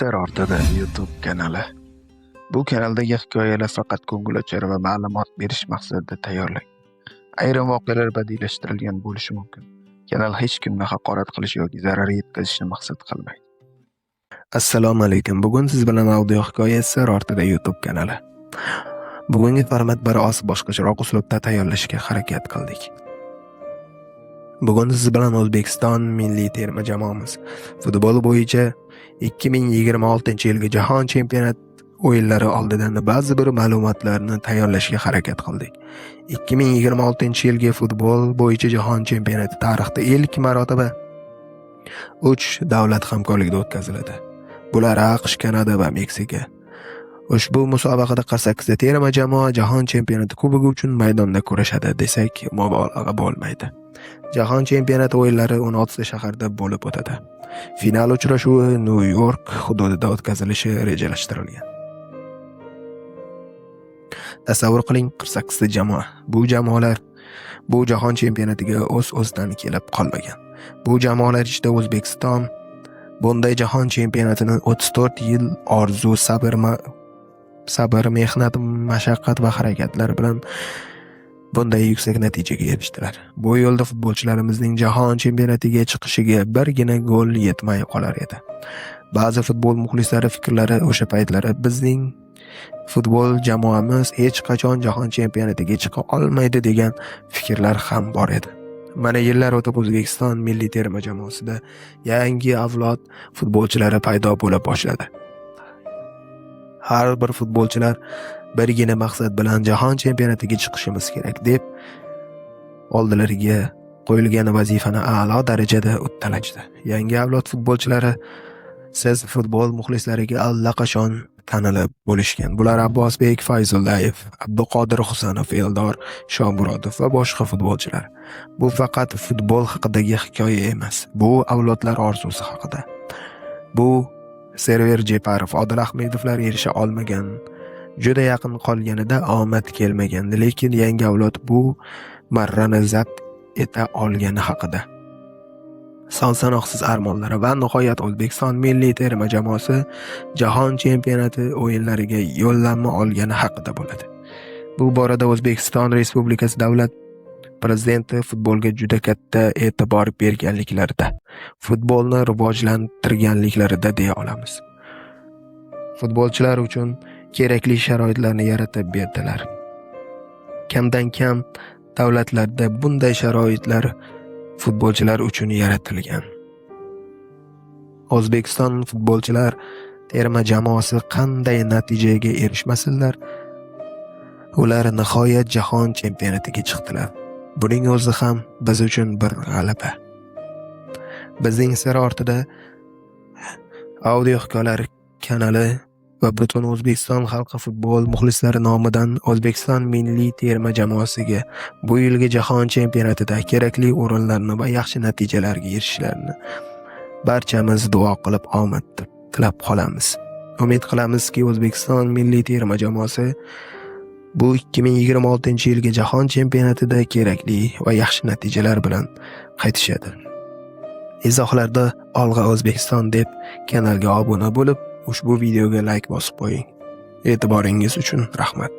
Sir ortida YouTube kanali. Bu kanaldagi hikoyalar faqat ko'ngilochar va ma'lumot berish maqsadida tayyorlangan. Ayrim voqealar badiiylashtirilgan bo'lishi mumkin. Kanal hech kimni haqorat qilish yoki zarar yetkazishni maqsad qilmaydi. Assalomu alaykum. Bugun siz bilan audio hikoya Sir ortida YouTube kanali. Bugungi format bir oz boshqacharoq uslubda tayyorlashga harakat qildik. Bugun siz bilan O'zbekiston milliy terma jamoamiz futbol bo'yicha 2026-yilgi jahon chempionat o'yinlari oldidan ba'zi bir ma'lumotlarni tayyorlashga harakat qildik. 2026-yilgi futbol bo'yicha jahon chempionati tarixda ilk marotaba 3 davlat hamkorligida o'tkaziladi. Bular AQSh, Kanada va Meksika. Ushbu musobaqada 48 ta terma jamoa jahon chempionati kubogi uchun maydonda kurashadi desak mubolag'a bo'lmaydi. Jahon chempionati o'yinlari 16 ta shaharda bo'lib o'tadi. Final uchrashuvi Nyu-York hududida o'tkazilishi rejalashtirilgan. Tasavvur qiling, 48 ta jamoa. Bu jamoalar bu jahon chempionatiga o'z-o'zidan kelib qolmagan. Bu jamoalar ichida O'zbekiston bunday jahon chempionatini 34 yil orzu, sabr, mehnat, mashaqqat va harakatlar bilan bunday yuksak natijaga erishdilar. Bu yo'lda futbolchilarimizning jahon chempionatiga chiqishiga birgina gol yetmay qolar edi. Ba'zi futbol muxlislari fikrlari o'sha paytlari bizning futbol jamoamiz hech qachon jahon chempionatiga chiqa olmaydi degan fikrlar ham bor edi. Mana yillar o'tib O'zbekiston milliy terma jamoasida yangi avlod futbolchilari paydo bo'la boshladi. Har bir futbolchilar birgina maqsad bilan jahon chempionatiga chiqishimiz kerak deb oldilariga qo'yilgan vazifani a'lo darajada uddalashdi. Yangi avlod futbolchilari siz futbol muxlislariga allaqachon tanilib bo'lishgan. Bular Abbosbek Fayzullayev, Abduqodir Husanov, Eldor Shomurodov va boshqa futbolchilar. Bu faqat futbol haqidagi hikoya emas. Bu avlodlar orzusi haqida. Bu Server Jeparov, Odil Ahmedovlar erisha olmagan, juda yaqin qolganida omad kelmagan, lekin yangi avlod bu marrani zabt eta olgani haqida. Son sanoqsiz armonlar va nihoyat O'zbekiston milliy terma jamoasi jahon chempionati o'yinlariga yo'llanma olgani haqida bo'ladi. Bu borada O'zbekiston Respublikasi davlat prezidenti futbolga juda katta e'tibor berganliklarida, futbolni rivojlantirganliklarida deya olamiz. Futbolchilar uchun kerakli sharoitlarni yaratib berdilar. Kamdan kam davlatlarda bunday sharoitlar futbolchilar uchun yaratilgan. O'zbekiston futbolchilar terma jamoasi qanday natijaga erishmasinlar, ular nihoyat jahon chempionatiga chiqdilar. Buning o'zi ham biz uchun bir g'alaba. Bizning Sir ortida audio hikoyalar kanali va butun O'zbekiston xalqi futbol muxlislari nomidan O'zbekiston milliy terma jamoasiga bu yilgi jahon chempionatida kerakli o'rinlarni va yaxshi natijalarga erishishlarini barchamiz duo qilib, omad tilab qolamiz. Umid qilamizki, O'zbekiston milliy terma jamoasi bu 2026-yilgi jahon chempionatida kerakli va yaxshi natijalar bilan qaytishadi. Izohlarda "Olg'a, O'zbekiston" deb kanalga obuna bo'lib, ushbu videoga layk bosib qo'ying. E'tiboringiz uchun rahmat.